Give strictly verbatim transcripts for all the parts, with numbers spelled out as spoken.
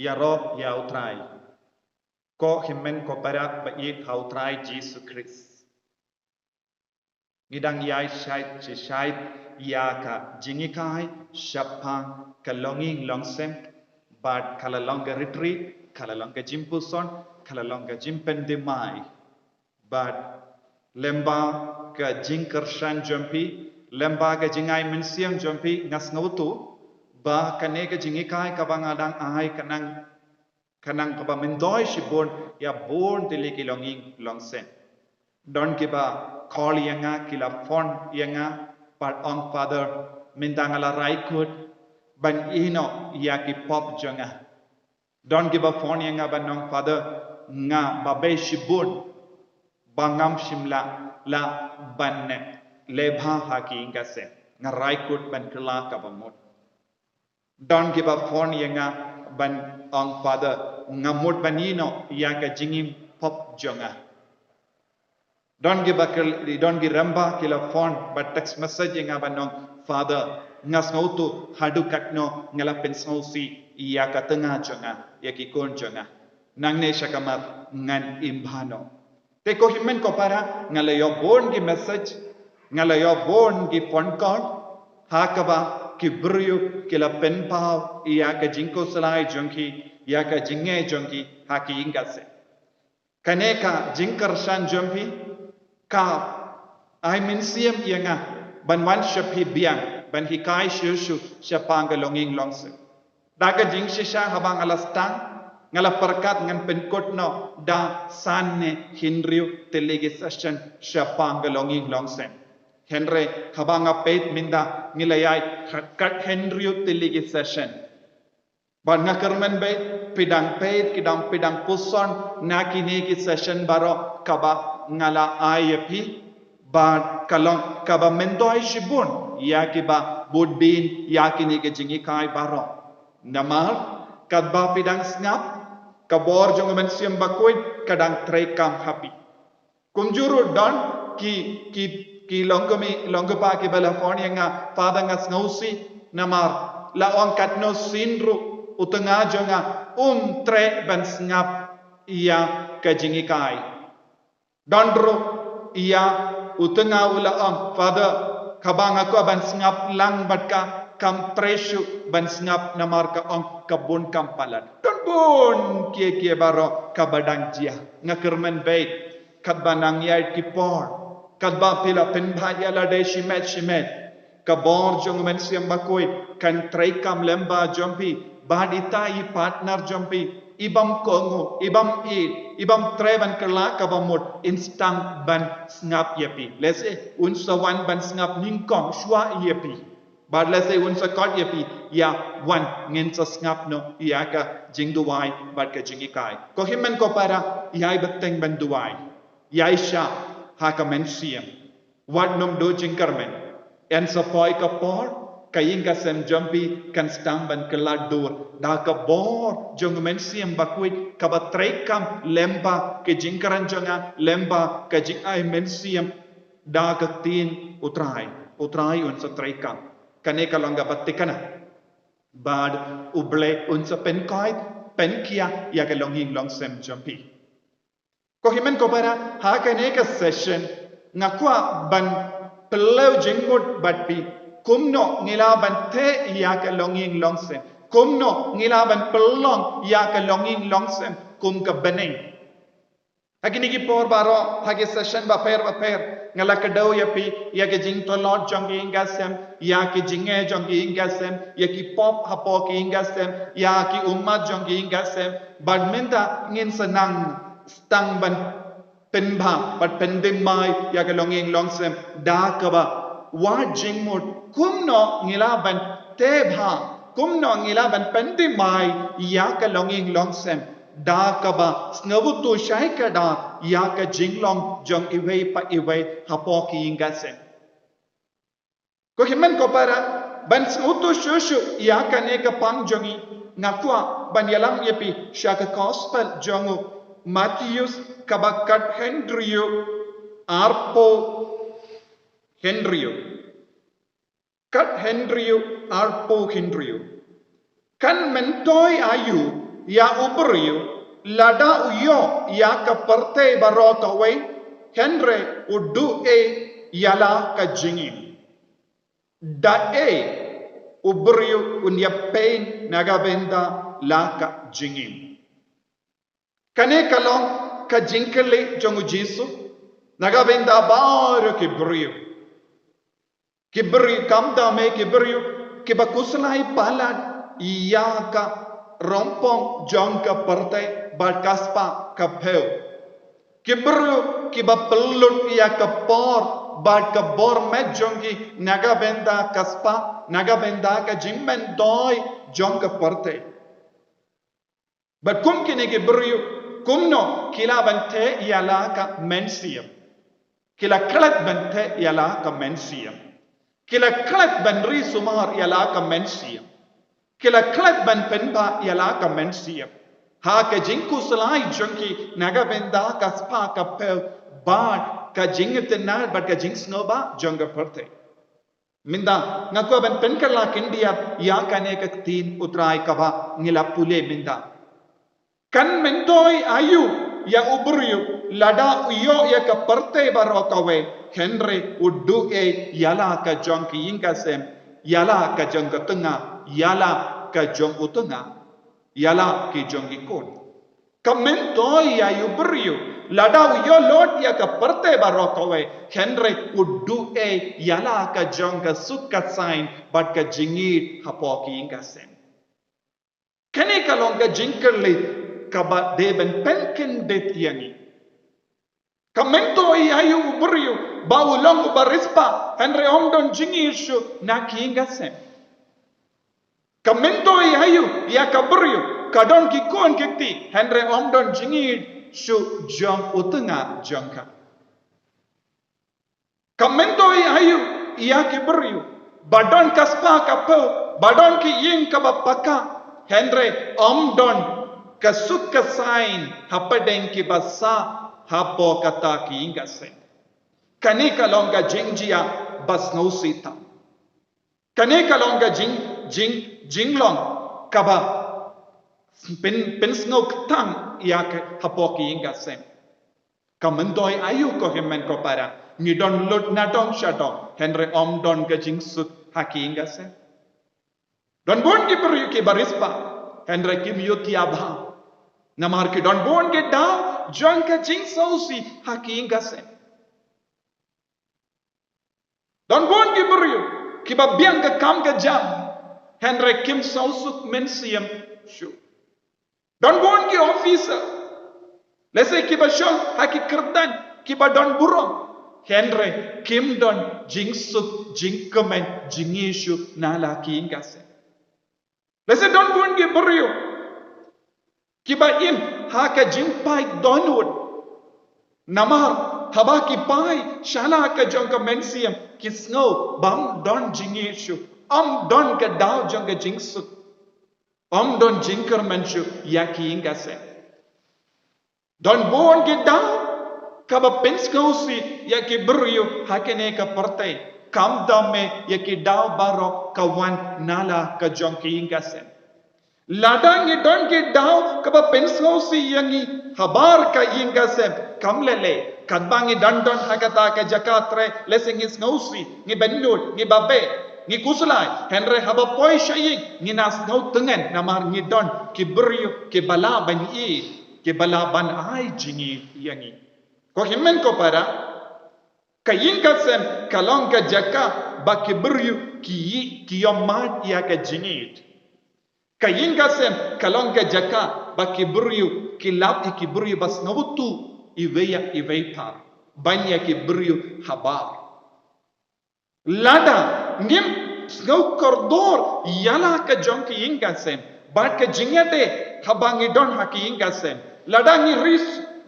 Ïaroh ïa U Trai. Ko hynmen ko para ba ïeit ha U Trai Jisu Khrist. Ngi dang ïai shait shi shait ïa ka jinghikai shaphang ka longïing longsem, bad ka la long ka retreat, ka la long ka jingpuson, ka la long ka jingpyndem mai. Bad lyngba ka jingkyrshan jong phi, lyngba ka jingai mynsiem jong phi, nga sngewthuh ba kane ka jinghikai kaba nga dang ai ka nang, ka nang kaba myntoi shibun ïa bun tylli ki longïing longsem. Don kiba call ïa nga, ki la phone ïa nga, bad ong, Father, mynta nga la rai kut ban ïehnoh ïa ki pop jong nga. Don kiba phone ïa nga ban ong, Father, nga babe shibun ba ngam shym lah lah ban leh bha ha ki ïing ka sem. Nga rai kut ban kylla kaba mut. Don kiba phone ïa nga ban ong, Father, nga mut ban ïehnoh ïa ka jingim pop jong nga. Don kiba kyl-, don ki rymba ki la phone bad text message ïa nga ban ong, Father, nga sngewthuh haduh katno nga la pynsngewsih ïa ka tnga jong nga, ïa ki khun jong nga. Nangne sha kamar ngan im bha noh. Te ko hynmen ko para, nga la ïoh bun ki message, nga la ïoh bun ki phone call, ha kaba ki briew ki la pynpaw ïa ka jingkhuslai jong ki, ïa ka jingeh jong ki ha ki ïing ka sem. Kane ka jingkyrshan jong phi ka ai mynsiem ïa nga ban wan sha phi biang, ban hikai shuh shuh shaphang ka longïing longsem. Da ka jingshisha haba nga la sdang, nga la pyrkhat ngan pynkut noh da san ne hynriew tylli ki session shaphang ka longïing longsem. Hynrei haba nga peit mynta, ngi la ïai kat hynriew tylli ki session. Bad nga kyrmen beit, phi dang peit, ki dang, phi dang puson na kine ki session baroh kaba nga la ai ïa phi. Bad ka long kaba myntoi shibun ïa kiba bud beiñ ïa kine ki jinghikai baroh. Namar katba phi dang sngap, ka bor jong U Mynsiem Bakhuid ka dang treikam ha phi. Kumjuh ruh don ki, ki, ki longkmie, longkpa kiba la phone ïa nga, Father, nga sngewsih namar la ong katno sien ruh u tnga jong nga um treh ban sngap ïa ka jinghikai. Don ruh ïa u tnga u la ong, Father, haba nga kwah ban sngap lang bad ka, kam treh shuh ban sngap namar ka ong ka bun kam palat. Don bun kiei kiei baroh kaba dang jia. Nga kyrmen beit katba nang ïaid ki por, katba phi la pynbha ïa lade shimet shimet, ka bor jong U Mynsiem Bakhuid kan treikam lyngba jong phi bad ita i partner jong phi, i bym kohnguh, i bym ïeit, i bym treh ban kylla kaba mut, in sdang ban sngap ïa phi. Lehse un sa wan ban sngap nyngkong shuwa ïa phi. Bad lehse un sa khot ïa phi, ïa wan, ngin sa sngap noh ïa ka jingduwai bad ka jinghikai. Ko hynmen ko para, ïai bteng ban duwai, ïai shah ha ka mynsiem. Wat nym duh jingkyrmen. Yn sa poi ka por, ka ïing ka sem jong phi kan sdang ban kylla dur da ka bor jong U Mynsiem Bakhuid kaba treikam lyngba ka jingkren jong nga, lyngba ka jingai mynsiem, da ka ktien U Trai. U Trai un sa treikam. Kane ka long kaba thikna. Bad U Blei un sa pynkoit, pynkhiah ïa ka longïing longsem jong phi. Ko hynmen ko para, ha kane ka session nga kwah ban pynlong jingmut bad phi kumno ngi lah ban theh ïa ka longïing longsem, kumno ngi lah ban pynlong ïa ka longïing longsem kum ka bneng. Ha kine ki por baroh, ha ki session bapher bapher, nga la kdew ïa phi ïa ki jingtlot jong ki ïing ka sem, ïa ki jingeh jong ki ïing ka sem, ïa ki pop hapoh ki ïing ka sem, ïa ki ummat jong ki ïing ka sem. Bad mynta ngin sa nang sdang ban pynbha bad pyndem mai ïa ka longïing longsem da kaba wad jingmut kumno ngi lah ban theh bha, kumno ngi lah ban pyndem mai ïa ka longïing longsem da kaba sngewthuh shai kdar ïa ka jinglong jong iwei pa iwei hapoh ki ïing ka sem. Ko hynmen ko para, ban sngewthuh shuh shuh ïa kane ka pang jong ngi, nga kwah ban ïalam ïa phi sha ka gospel jong u Mathaios kaba khathynriew arphew hynriew. Khathynriew arphew hynriew. Kan myntoi aïu ïa u briew lada u ïoh ïa ka pyrthei baroh kawei, hynrei u duh ei ïa la ka jingim? Da ei u briew un ïapeit na ka bynta la ka jingim? Kane ka long ka jingkylli jong u Jisu na ka bynta baroh ki briew. Ki briew, khamtam eh ki briew kiba khuslai palat ïa ka rongpong jong ka pyrthei bad ka spah ka phew. Ki briew kiba pynlut ïa ka por bad ka bor met jong ki na ka bynta ka spah, na ka bynta ka jingmyntoi jong ka pyrthei. Bad kum kine ki briew, kumno ki lah ban theh ïa la ka mynsiem? Ki la klet ban theh ïa la ka mynsiem. Ki la klet ban ri sumar ïa la ka mynsiem. Ki la klet ban pynbha ïa la ka mynsiem ha ka jingkhuslai jong ki na ka bynta ka spah ka phew bad ka jingitynnad bad ka jingsngewbha jong ka pyrthei. Mynta nga kwah ban pynkylla khyndiat ïa kane ka ktien U Trai kaba ngi la pule mynta. Kan myntoi aïu ïa u briew lada u ïoh ïa ka pyrthei baroh kawei, hynrei u duh ei ïa la ka jong ka ïing ka sem, ïa la ka jong ka tnga, ïa la ka jong u tnga, ïa la ki jong ki khun? Kan myntoi aïu u briew lada u ïoh lut ïa ka pyrthei baroh kawei, hynrei u duh ei ïa la ka jong ka suk ka saiñ bad ka jingïeit hapoh ka ïing ka sem? Kane ka long ka jingkylli kaba dei ban pynkyndit ïa ngi. Kan myntoi aïu u briew ba u long uba riewspah, hynrei um don jingïeit shuh na ka ïing ka sem? Kan myntoi aïu ïa ka briew ka don ki khun ki kti, hynrei um don jingïeit shuh jong u tnga jong ka? Kan myntoi aïu ïa ki briew ba don ka spah ka phew, ba don ki ïing kaba paka, hynrei um don ka suk ka saiñ hapdeng kiba sah hapoh kata ka ïing ka sem? Kane ka long ka jingjia ba sngewsih tam. Kane ka long ka jing, jing, jinglong kaba pyn, pynsngew kthang ïa ka hapoh ka ïing ka sem. Kan myntoi aïu ko hynmen ko para, ngi don lut na dong sha dong, hynrei um don ka jingsuk ha ka ïing ka sem? Don bun ki briew kiba riewspah, hynrei kim ïohthiah bha. Namar ki don bun ki daw jong ka jingsngewsih ha ka ïing ka sem. Don bun ki briew kiba biang ka kam ka jam, hynrei kim sngewsuk mynsiem shuh. Don bun ki officer, lehse kiba shong ha ki kyrdan kiba don burom, hynrei kim don jingsuk, jingkmen, jingïeit shuh na la ka ïing ka sem. Lehse don bun ki briew kiba im ha ka jingpait dohnud. Namar haba ki pait sha la ka jong ka mynsiem, ki sngew bym don jingïeit shuh, ym don ka daw jong ka jingsuk, ym don jingkyrmen shuh ïa ka ïing ka sem. Don bun ki daw kaba pynsngewsih ïa ki briew ha kane ka pyrthei, khamtam eh ïa ki daw baroh ka wan na la ka jong ka ïing ka sem. Lada ngi don ki daw kaba pynsngewsih ïa ngi habar ka ïing ka sem, kam lei lei katba ngi dang don ha kata ka jaka trei, lehse ngi sngewsih, ngi bynnud, ngi babe, ngi khuslai, hynrei haba poi sha ïing ngi na sngew tngen namar ngi don ki briew kiba lah ban ïeit, kiba lah ban ai jingïeit ïa ngi. Ko hynmen ko para, ka ïing ka sem ka long ka jaka ba ki briew ki ïeit, ki ïohmad ïa ka jingïeit. Ka ïing ka sem ka long ka jaka ba ki briew ki lap ïa ki briew ba sngewthuh iwei ïa iwei, ban ïa ki briew habar. Lada ngim sngew kordor ïa la ka jong ka ïing ka sem bad ka jingïadei haba ngi don ha ka ïing ka sem, lada ngi ri,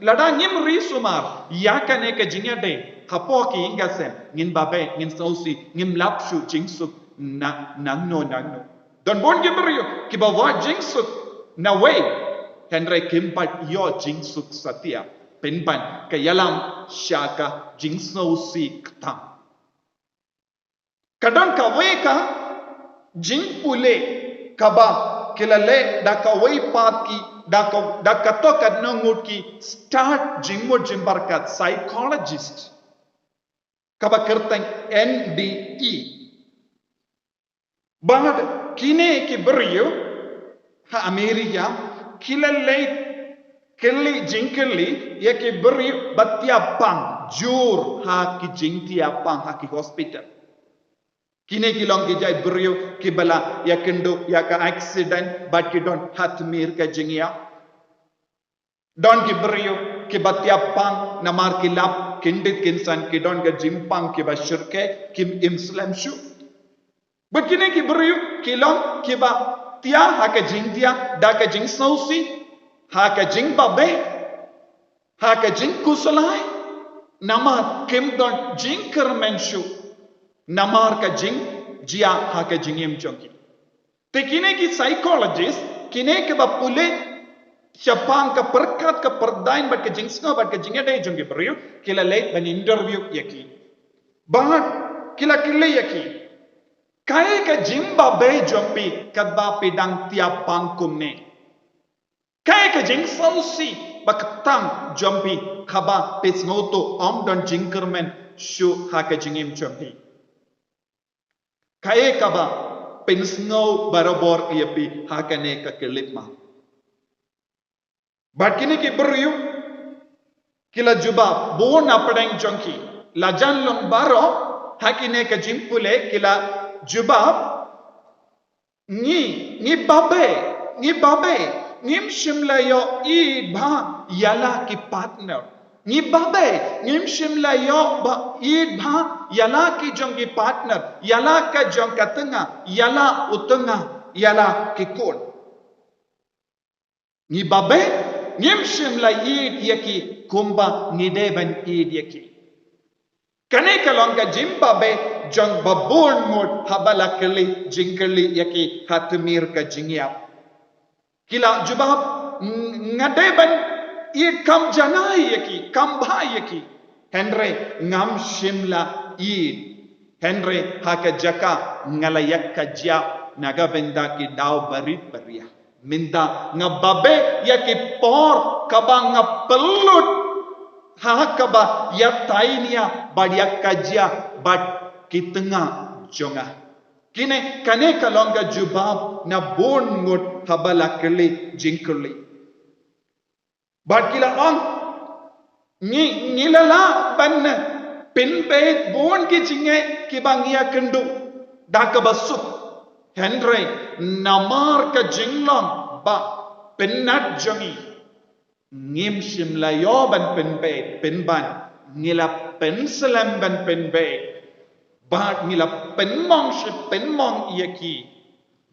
lada ngim ri sumar ïa kane ka jingïadei hapoh ka ïing ka sem, ngin babe, ngin sngewsih, ngim lap shuh jingsuk na nangno nangno. Don bun ki briew kiba wad jingsuk na wei, hynrei kim pat ïoh jingsuk satia pynban ka ïalam sha ka jingsngewsih kthang. Ka don kawei ka jingpule kaba ki la leh da kawei pat ki, da ka, da kato katno ngut ki stad jingmut jingbarkat, psychologist, kaba kyrteng N D E. Bad kine ki briew ha Amerika ki la leit kylli jingkylli ïa ki briew ba thiah pang jur ha ki jingthiah pang ha ki hospital. Kine ki long ki jait briew kiba la ïakynduh ïa ka accident bad ki don ha tmier ka jingïap. Don ki briew kiba thiah pang namar ki lap, kyndit kynsan, ki don ka jingpang kiba shyrkhei, kim im slem shuh. Bad kine ki briew ki long kiba thiah ha ka jingthiah da ka jingsngewsih, ha ka jingbabe, ha ka jingkhuslai, namar kim don jingkyrmen shuh namar ka jingjia ha ka jingim jong ki. Te kine ki psychologist, kine kiba pule shaphang ka pyrkhat, ka pyrdain bad ka jingsngew bad ka jingïadei jong ki briew, ki la leit ban interview ïa ki. Bad ki la kylli ïa ki, kaei ka jingbabe jong phi katba phi dang thiah pang kumne? Kaei ka jingsngewsih ba kthang jong phi haba phi sngewthuh ym don jingkyrmen shuh ha ka jingim jong phi? Kaei kaba pynsngew barabor ïa phi ha kane ka khyllipmat? Bad kine ki briew ki la jubab, bun na pdeng jong ki, la jan long baroh ha kine ka jingpule, ki la jubab, ngi, ngi babe, ngi babe, ngim shym la ïoh ïeit bha ïa la ki partner. Ngi babe, ngim shym la ïoh ba ïeit bha ïa la ki jong ki partner, ïa la ka jong ka tnga, ïa la u tnga, ïa la ki khun. Ngi babe, ngim shym la ïeit ïa ki kumba ngi dei ban ïeit ïa ki. Kane ka long ka jingbabe jong ba bun ngut haba la kylli jingkylli ïa ki ha tmier ka jingïap. Ki la jubab, "Ng-, nga dei ban ïeit kham janai ïa ki, kham bha ïa ki. Hynrei ngam shym la ïeit. Hynrei ha ka jaka nga la ïakajia na ka bynta ki daw barit baria. Mynta nga babe ïa ki por kaba nga pynlut ha kaba ïa tainia bad ïakajia bad ki tnga jong nga." Kine, kane ka long ka jubab na bun ngut haba la kylli jingkylli. Bad ki la ong, ngi, ngi la lah ban pynbeit bun ki jingeh kiba ngi ïakynduh da kaba suk. Hynrei namar ka jinglong ba pynnat jong ngi, ngim shym la ïoh ban pynbeit, pynban ngi la pynslem ban pynbeit. Bad ngi la pynmong shi pynmong ïa ki.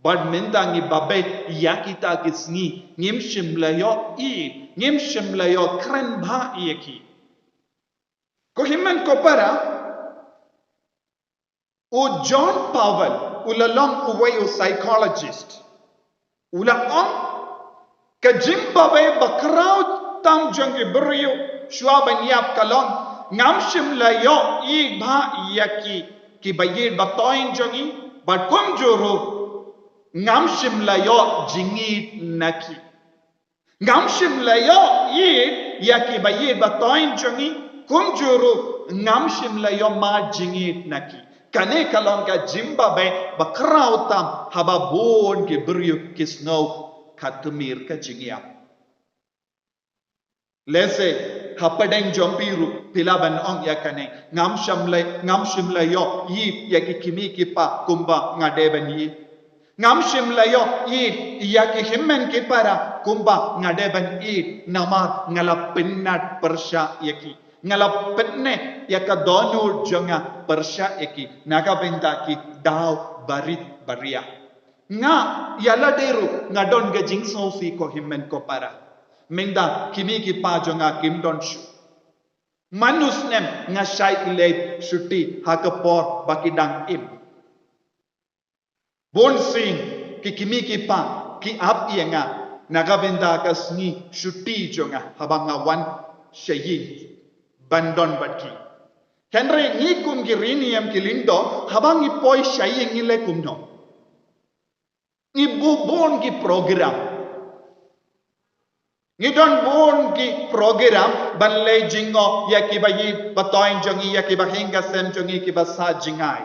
Bad mynta ngi babe ïa kita ki sngi, ngim shym la ïoh ïeit, ngim shym la ïoh kren bha ïa ki. Ko hynmen ko para, u John Powell, u la long uwei u psychologist, u la ong, ka jingbabe ba khraw tam jong ki briew shuwa ban ïap ka long, ngam shym la ïoh ïeit bha ïa ki, kiba ïeit ba toiñ jong ngi, bad kumjuh ruh ngam shym la ïoh jingïeit na ki. Ngam shym la ïoh ïeit ïa kiba ïeit ba toiñ jong ngi, kumjuh ruh ngam shym la ïoh mad jingïeit na ki. Kane ka long ka jingbabe ba khraw tam haba bun ki briew ki sngew ka tmier ka jingïap. Lehse hapdeng jong phi ruh phi lah ban ong ïa kane, ngam shym la, ngam shym la ïoh ïeit ïa ki kmie ki kpa kumba nga dei ban ïeit. Ngam shym la ïoh ïeit ïa ki hynmen ki para kumba nga dei ban ïeit, namar nga la pynnat pyrshah ïa ki. Nga la pynneh ïa ka dohnud jong nga pyrshah ïa ki na ka bynta ki daw barit baria. Nga ïa lade ruh nga don ka jingsngewsih ko hynmen ko para. Mynta kmie ki kpa jong nga kim don shuh. Man u snem nga shait leit shuti ha ka por ba ki dang im. Bun sien ki kmie ki kpa ki ap ïa nga na ka bynta ka sngi shuti jong nga haba nga wan sha ïing ban don bad ki. Hynrei ngi kum ki riewniam ki lyngdoh, haba ngi poi sha ïing ngi leh kumno? Ngi buh bun ki program. Ngi don bun ki program ban leh jingong ïa ki ba ïeit ba toiñ jong ngi, ïa ki ba hynñiew snem jong ngi, ki ba sah jngai.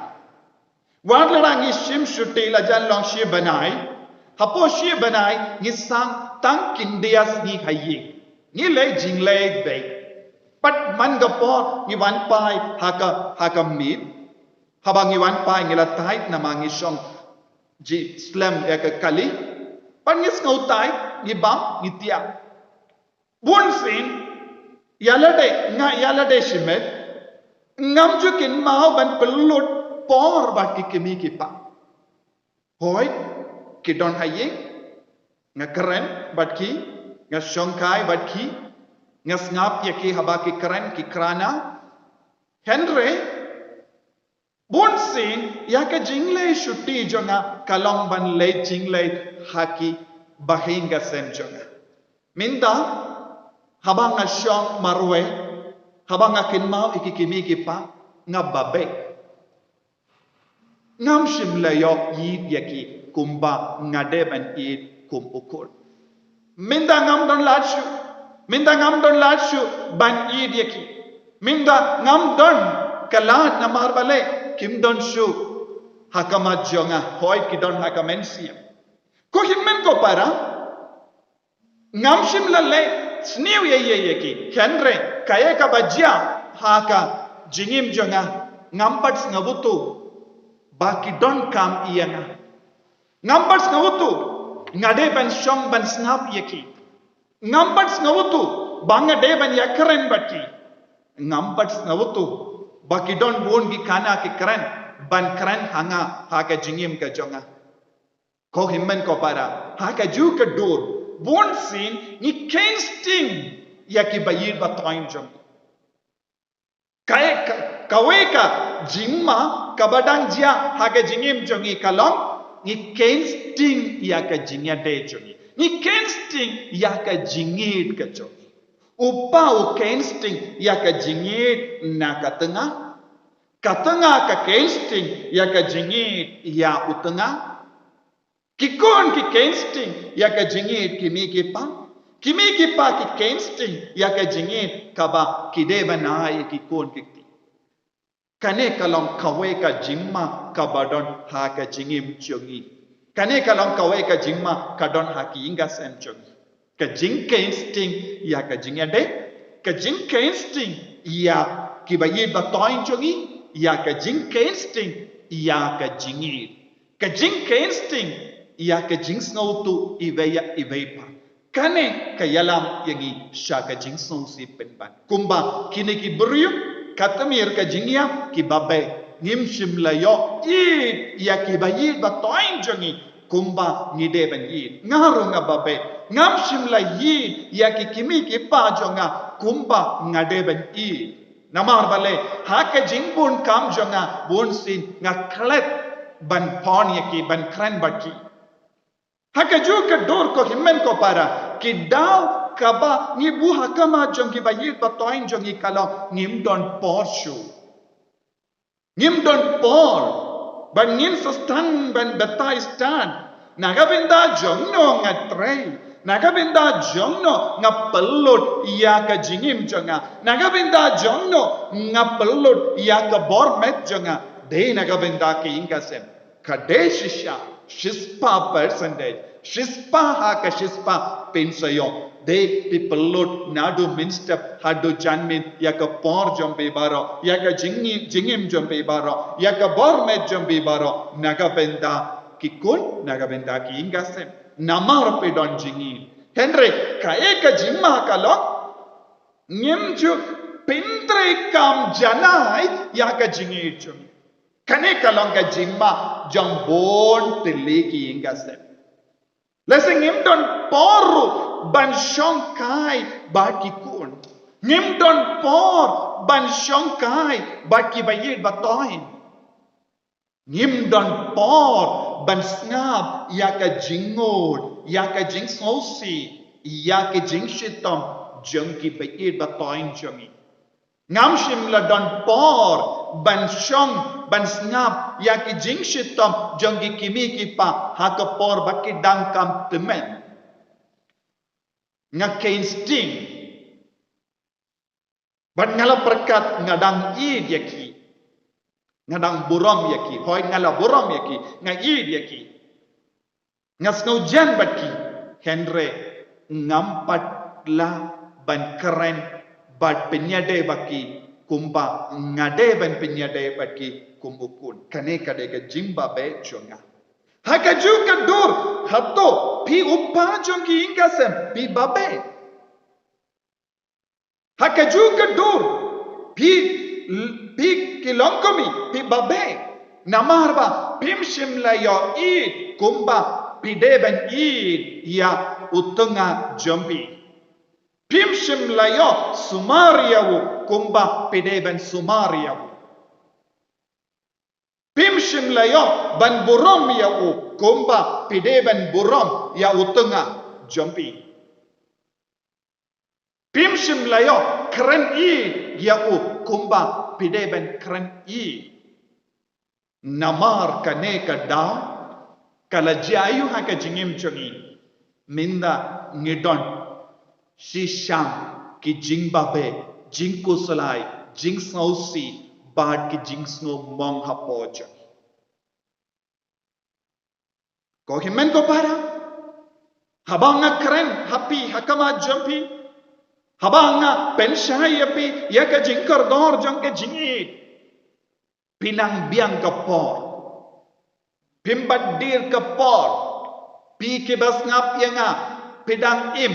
Wat la ngi shim shuti la jan long shi bnai, hapoh shi bnai ngi sang tang khyndiat sngi ha ïing. Ngi leh jingleh beit. Pat man ka por ngi wan phai ha ka, ha ka miet. Haba ngi wan phai ngi la tied namar ngi shong slem ïa ka kali. Pat ngi sngew tied, ngi bam, ngi tied. Bun sien, ïa lade, nga ïa lade shimet, ngam ju kynmaw ban pynlut por bad ki kmie ki kpa. Hooid, ki don ha ïing, nga kren bad ki, nga shongkai bad ki, nga sngap ïa ki haba ki kren ki kren. Hynrei, bun sien, ïa ka jingleh shuti jong nga, ka long ban leh jingleh ha ki ba hynñiew snem jong nga. Mynta, haba nga shong marwei, haba nga kynmaw ïa ki kmie ki kpa, nga babe. Ngam shym la ïoh ïeit ïa ki kumba nga dei ban ïeit kum u khun. Mynta ngam don lad shuh, mynta ngam don lad shuh ban ïeit ïa ki. Mynta ngam don ka lad namar balei kim don shuh ha ka mat jong nga, hooid ki don ha ka mynsiem. Ko hynmen ko para, ngam shym la leh sniew ïa ïa ïa ki. Hynrei kaei kaba jia ha ka jingim jong nga, ngam pat sngewthuh ba ki donkam ïa nga. Ngam pat sngewthuh nga dei ban shong ban sngap ïa ki. Ngam pat sngewthuh ba nga dei ban ïakren bad ki. Ngam pat sngewthuh ba ki don bun ki khana ki kren ban kren ha nga ha ka jingim ka jong nga. Ko hynmen ko para, ha kajuh ka dur, bun sien ngi kheiñ sting ïa ki ba ïeit ba toiñ jong ngi. Kaei ka, kawei ka jingma kaba dang jia ha ka jingim jong ngi ka long, ngi kheiñ sting ïa ka jingïadei jong ngi. Ngi kheiñ sting ïa ka jingïeit ka jong ngi. U kpa u kheiñ sting ïa ka jingïeit na ka tnga. Ka tnga ka kheiñ sting ïa ka jingïeit ïa u tnga. Ki khun ki kheiñ sting ïa ka jingïeit ki kmie ki kpa. Ki kmie ki kpa ki kheiñ sting ïa ka jingïeit kaba ki dei ban ai ïa ki khun ki kti. Kane ka long kawei ka jingma kaba don ha ka jingim jong ngi. Kane ka long kawei ka jingma ka don ha ki ïing ka sem jong ngi. Ka jingkheiñ sting ïa ka jingïadei, ka jingkheiñ sting ïa ki ba ïeit ba toiñ jong ngi, ïa ka jingkheiñ sting ïa ka jingïeit. Ka jingkheiñ sting ïa ka jingsngewthuh iwei ïa iwei pat. Kane ka ïalam ïa ngi sha ka jingsngewsih pynban. Kumba kine ki briew, ka tmier ka jingïap ki babe. Ngim shym la ïoh ïeit ïa ki ba ïeit ba toiñ jong ngi kumba ngi dei ban ïeit. Nga ruh nga babe. Ngam shym la ïeit ïa ki kmie ki kpa jong nga kumba nga dei ban ïeit. Namar balei, ha ka jingbun kam jong nga bun sien nga klet ban phone ïa ki, ban kren bad ki. Ha kajuh ka dur ko hynmen ko para, ki daw kaba ngi buh ha ka mat jong ki ba ïeit ba toiñ jong ngi ka long ngim don por shuh. Ngim don por ban ngin sa sdang ban batai stad. Na ka bynta jong no nga trei. Na ka bynta jong no nga pynlut ïa ka jingim jong nga. Na ka bynta jong no nga pynlut ïa ka bor met jong nga. Dei na ka bynta ka ïing ka sem. Ka dei shisha, shispah percentage, shispah ha ka shispah pynshai ïoh. Dei phi pynlut naduh mynstep haduh janmiet ïa ka por jong phi baroh, ïa ka jingim, jingim jong phi baroh, ïa ka bor met jong phi baroh, na ka bynta ki khun, na ka bynta ki ïing ka sem. Namar phi don jingïeit. Hynrei, kaei ka jingma ka long, ngim ju pyntreikam janai ïa ka jingïeit jong ngi. Kane ka long ka jingma jong bun tylli ki ïing ka sem. Lehse ngim don por ruh ban shongkai bad ki khun. Ngim don por ban shongkai bad ki ba ïeit ba toiñ. Ngim don por ban sngap ïa ka jingngud, ïa ka jingsngewsih, ïa ka jingshitom jong ki ba ïeit ba toiñ jong ngi. Ngam shym la don por ban shong, ban sngap ïa ki jingshitom jong ki kmie ki kpa ha ka por ba ki dang kam tymmen. Nga khein sting. Bad nga la pyrkhat nga dang ïeit ïa ki. Nga dang burom ïa ki. Hooid nga la burom ïa ki. Nga ïeit ïa ki. Nga sngewjen bad ki. Hynrei ngam pat lah ban kren bad pynïadei bad ki kumba nga dei ban pynïadei bad ki kum u khun. Kane ka dei ka jingbabe jong nga. Ha kajuh ka dur, hato phi u kpa jong ki ïing ki sem, phi babe? Ha kajuh ka dur, phi, phi ki longkmie, phi babe. Namar ba phim shym la ïohi kumba phi dei ban ïeit ïa u tnga jong phi. Phim shym la ïoh sumar ïa u kumba phi dei ban sumar ïa u. Phim shym la ïoh ban burom ïa u kumba phi dei ban burom ïa u tnga jong phi. Phim shym la ïoh kren ïeit ïa u kumba phi dei ban kren ïeit. Namar kane ka daw ka la jia aïu ha ka jingim jong ngi? Mynta ngi don shisha ki jingbabe, jingkhuslai, jingsngewsih bad ki jingsngewmong hapoh jong ngi. Ko hynmen ko para, haba nga kren ha phi ha khmat jong phi, haba nga pynshai ïa phi ïa ka jingkordor jong ka jingïeit, phi nang biang ka por. Phim bat dier ka por. Phi kiba sngap ïa nga, phi dang im.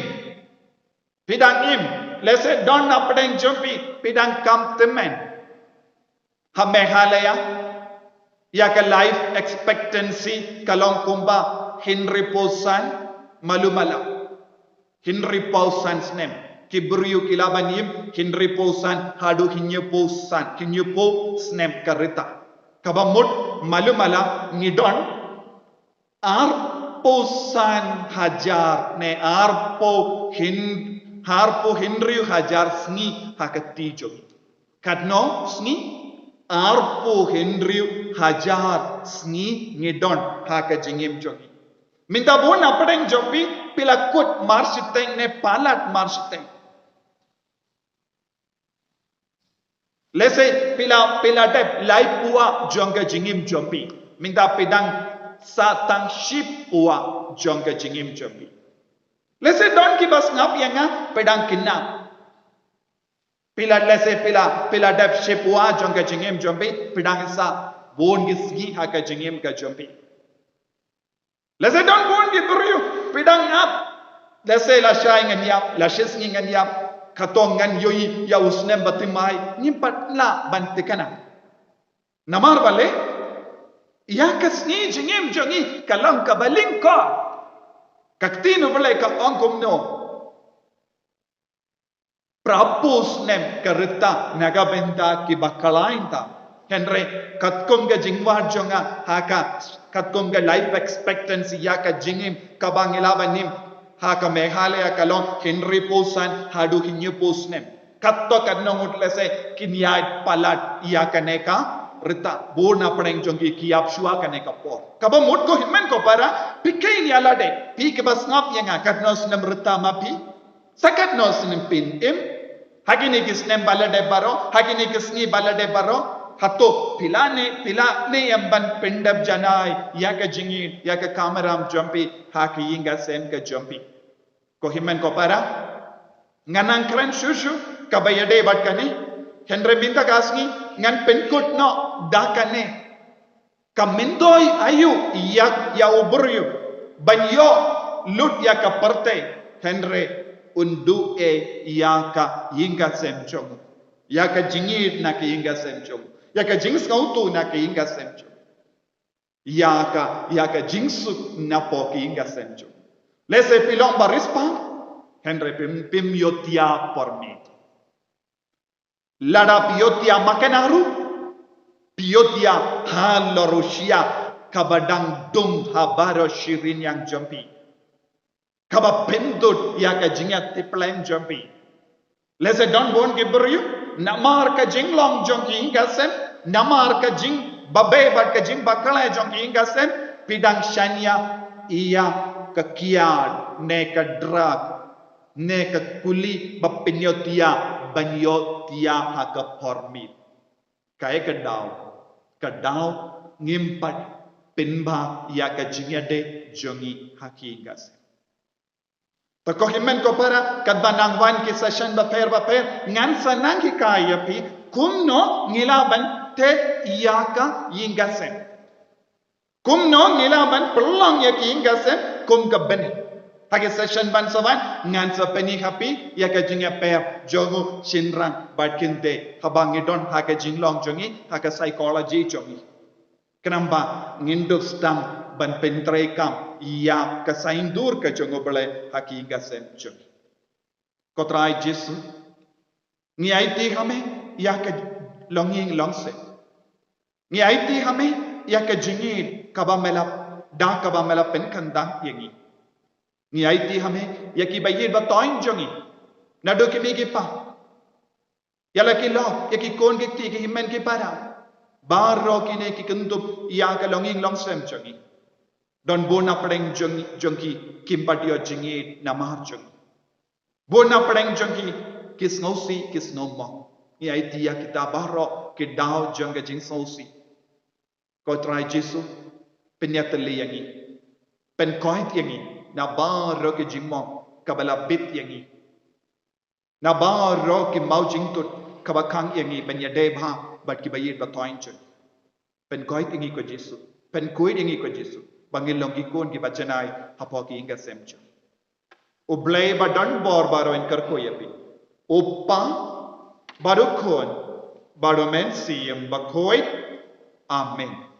Phi dang im. Lehse don na pdeng jong phi, phi dang kam tymmen. Ha Meghalaya, ïa ka life expectancy ka long kumba hynriewphew san, malu mala. Hynriewphew san snem. Ki briew ki lah ban im hynriewphew san haduh hynñiewphew san, hynñiewphew snem ka rta. Kaba mut malu mala ngi don arphew san hajar ne arphew hyn-, arphew hynriew hajar sngi ha ka kti jong ngi. Katno sngi? Arphew hynriew hajar sngi ngi don ha ka jingim jong ngi. Mynta bun na pdeng jong phi, phi la kut marshiteng ne palat marshiteng. Lehse phi la, phi la dep laiphew jong ka jingim jong phi. Mynta phi dang sah tang shiphew jong ka jingim jong phi. Lehse don kiba sngap ïa nga, phi dang khynnah. Phi la, lehse phi la, phi la dep shiphew jong ka jingim jong phi, phi dang sah bun ki sngi ha ka jingim ka jong phi. Lehse don bun ki briew, phi dang ap. Lehse lashai ngan ïap, lashisngi ngan ïap, katno ngan ïohi ïa u snem ba thymmai, ngim pat lah ban thikna. Namar balei? Ïa ka sngi jingim jong ngi ka long kaba lyngkot. Ka ktien U Blei ka ong kumno? Phraphew snem ka rta na ka bynta kiba khlaiñ tam. Hynrei katkum ka jingwad jong nga ha ka, katkum ka life expectancy ïa ka jingim kaba ngi lah ban im ha ka Meghalaya ka long hynriewphew san haduh hynñiewphew snem. Katto katno ngut lehse kin ïaid palat ïa kane ka rta. Bun na pdeng jong ki ki ïap shuwa kane ka por. Kaba mut ko hynmen ko para, phi kheiñ ïa lade, phi kiba sngap ïa nga, katno snem rta ma phi? Sa katno snem phin im? Ha kine ki snem ba la dep baroh, ha kine ki sngi ba la dep baroh, hato phi la neh, phi la neh em ban pyndep janai ïa ka jingïeit, ïa ka kamram jong phi ha ka ïing ka sem ka jong phi? Ko hynmen ko para, ngan nang kren shuh shuh kaba ïadei bad kane. Hynrei mynta ka sngi ngan pynkut noh da kane. Ka myntoi aïu ïa, ïa u briew ban ïoh lut ïa ka pyrthei, hynrei un duh ei ïa ka ïing ka sem jong u, ïa ka jingïeit na ka ïing ka sem jong u, ïa ka jingsngewthuh na ka ïing ka sem jong u, ïa ka, ïa ka jingsuk na poh ka ïing ka sem jong u. Lehse phi long ba riewspah, hynrei phim, phim ïoh ïa por miet. Lada phi ïoh ïa ma ka nang ruh, phi ïoh ïa halor u shyiap kaba dang dum ha baroh shi rynïeng jong phi, kaba pyndut ïa ka jingïatipleng jong phi. Lehse don bun ki briew namar ka jinglong jong ki ïing ka sem, Namar ka jingbabe bad ka jingbakla jong ki ïing ka sem, phi dang shaniah ïa ka kiad, ne ka drug, ne ka kuli ba pynïoh ïa, ban ïoh ïa ha ka por miet. Kaei ka daw, ka daw ngim pat pynbha ïa ka jingïadei jong ngi ha ki ïing ka sem. Te ko hynmen ko para, katba nang wan ki session bapher bapher, ngan sa nang hikai ïa phi kumno ngi lah ban teh ïa ka ïing ka sem. Kumno ngi lah ban pynlong ïa ki ïing ka sem kum ka bneng. Ha ki session ban sa wan, ngan sa pyni ha phi ïa ka jingïapher jong u shynrang bad kynthei haba ngi don ha ka jinglong jong ngi, ha ka psychology jong ngi. Khnang ba ngin dup sdang ban pyntreikam ïa ka saiñdur ka jong U Blei ha ki ïing ka sem jong ngi. Ko Trai Jisu, ngi aiti ha me ïa ka longïing longsem. Ngi aiti ha me ïa ka jingïeit kaba me la, da kaba me la pynkynthah ïa ngi. Ngi aiti ha me ïa ki ba ïeit ba thoiñ jong ngi, naduh ki mei ki pa, ïa la ki lok, ïa ki khun ki kti, ki hynmen ki para. Baroh kine ki kyndup ïa ka longïing longsem jong ngi. Don bun na pdeng jong, jong ki kim pat ïoh jingïeit namar jong ngi. Bun na pdeng jong ki ki sngewsih, ki sngewmong. Ngi aiti ïa kita baroh ki daw jong ka jingsngewsih. Ko Trai Jisu, pynïatylli ïa ngi. Pynkoit ïa ngi na baroh ki jingmong kaba la bit ïa ngi, na baroh ki mawjingtut kaba khang ïa ngi ban ïadei bha bad ki ba ïeit ba thoiñ jong ngi. Pynkoit ïa ngi ko Jisu. Pynkoit ïa ngi ko Jisu, ba ngin long ki khun ki ba janai hapoh ki ïing ka sem jong ngi. U Blei ba don bor baroh un kyrkhu ïa phi, U Kpa bad U Khun bad U Mynsiem Bakhuid. Amen.